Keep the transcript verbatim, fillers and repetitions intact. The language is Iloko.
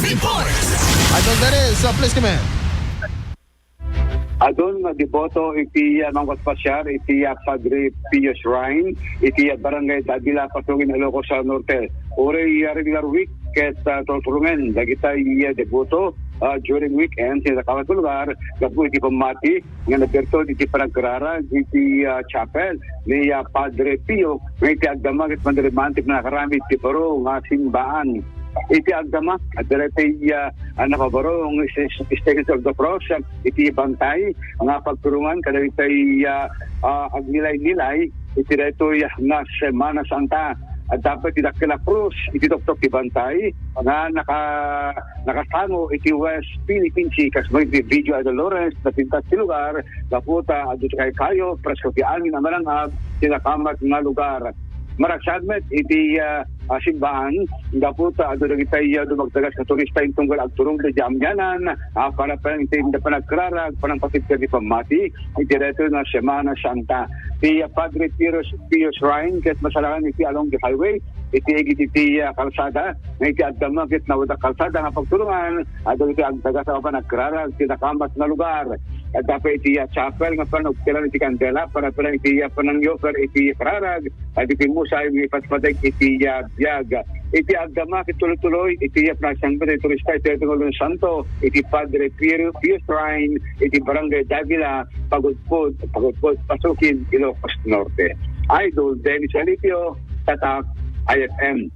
Idol Dennis, uh, please come in. Adun nga deboto iti, ah, mangpaspasiar iti, ah, Padre Pio Shrine iti, ah, Barangay Davila, Pasugin, Ilocos, ah, Norte. Uray, ah, regular week ket, ah, turturongen dagiti, ah, deboto, ah, during weekends iti kalat lugar gapu iti pammati nga nagberto iti panagkararag iti, ah, chapel ni, ah, Padre Pio nga iti agdama ket madaliman ti panakaramid ti baro nga simbaan. Iti agdama, adda daytoy, ah, a napabaro nga is-, is-, Station of the Cross, ah, iti bantay nga pagturongan kadagiti, ah, ah, agnilaynilay iti daytoy nga Semana Santa. Adda pay ti dakkel a krus iti tuktok ti bantay nga naka-, nakasango iti West Philippine Sea, kas mo iti video, Idol Lawrence, napintas ti lugar, gapu ta adu ti kaykayo, presko ti angin a manang-ab, ti nakamat nga lugar. Maragsak met iti, ah, ah, simbaan, gapu ta adu dagiti, ah, dumagdagas nga turista intunggal agturong iti amianan, ah, para pa iti panagkararag, panangpatibker ti pammati, iti daytoy nga Semana Santa. Ti, ah, Padre Pio, Pio Shrine, ket masarakan iti along the highway, iti igid iti, ah, kalsada, nga iti agdama ket nawada kalsada nga pagturongan, adu iti agdagas a panagkararag, ti nakamat nga lugar. Adda pay iti, ah, chapel nga panugtilan iti kandela, para pala iti, ah, panangyoper iti kararag, iti pimusay nga ipatpateg iti, ah, biag. Iti agdama ket tuloy-tuloy iti, ah, panagsangbut iti turista iti Tengulong Santo, iti Padre Pio, Pio Shrine, iti Barangay Davila, Pagudpud, Pagudpud, Pasukin, Ilocos Norte. Idol Dennis Alipio, Tatak, I F M.